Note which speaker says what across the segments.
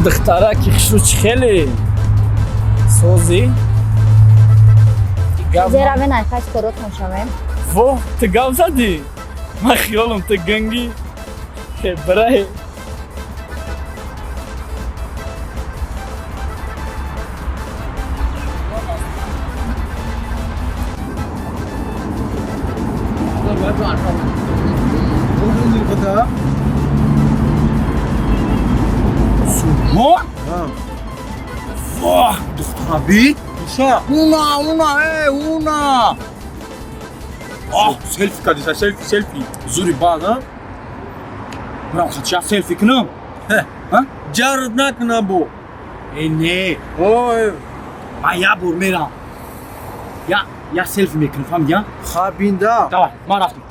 Speaker 1: Духтараки хушрӯ чӣ хеле созӣ?
Speaker 2: Зера вен айхач коротон шавем.
Speaker 1: Во, ту гап задӣ? Ман хиёлам ту гангӣ. Бирай. Субҳон? Воҳ, духтараби? Уна, уна, э, уна.
Speaker 3: Оҳ, селфи кардиса, селфи, селфи.
Speaker 1: Зури бад, а? Бирам хача селфи кунам?
Speaker 3: Ҷард накуна бо.
Speaker 1: Э, не.
Speaker 3: Ой,
Speaker 1: Ман як бор мерам. Я селфи мекунам, фаҳмидӣ, а?
Speaker 3: Хабинда.
Speaker 1: Давай, ман рафтам.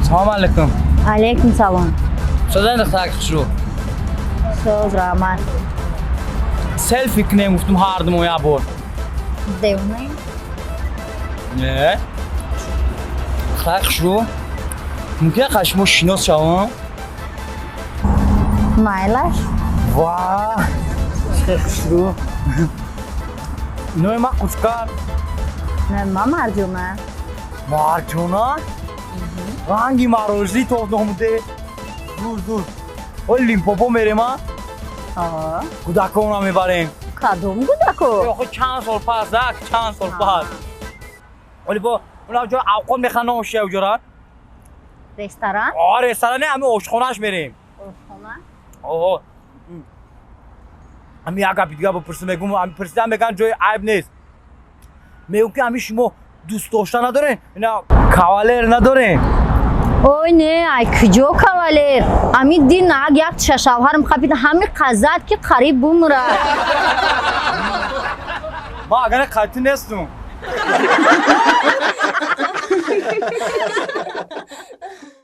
Speaker 1: Салом алейкум.
Speaker 2: Алейкум салом.
Speaker 1: Созан, духтараки хушрӯ?
Speaker 2: Соз, раҳмат.
Speaker 1: Селфи кунем, гуфтум, ҳардумо як бор.
Speaker 2: Девонаем?
Speaker 1: Не. Духтараки хушрӯ, мумкин аст шумо шинос шавам?
Speaker 2: Майлаш.
Speaker 1: Ва, чӣ хел хушрӯ! Номи ман Қучкар.
Speaker 2: Ма Марҷона.
Speaker 1: Марҷона? Ранги марозӣ тозномуде. Дур, дур. Оли Лимпопо мерем, а? Кӯдаконро мебарем.
Speaker 2: Кадом кӯдако?
Speaker 1: Охи, чанд сол пас, ак, чанд сол пас. Оли бо уна ҷо авқот мехӯран, ошия уҷора.
Speaker 2: Ресторан?
Speaker 1: О, ресторане, ҳами ошхонааш мерем.
Speaker 2: Ошхона?
Speaker 1: О. Ҳами як гапи дига бипурсам, мегум, ҳами пурсидам, мегӯянд, ҷои айб нест. Мегӯм, ки ҳами шумо дӯст дошта надорен? Ина кавалер надорен?
Speaker 2: Ой, не, ай куҷо кавалер? Ами дин ак як шавҳарам хапид, ҳами қазад, ки қариб бумрад.
Speaker 1: Ман агар қайтӣ нестум.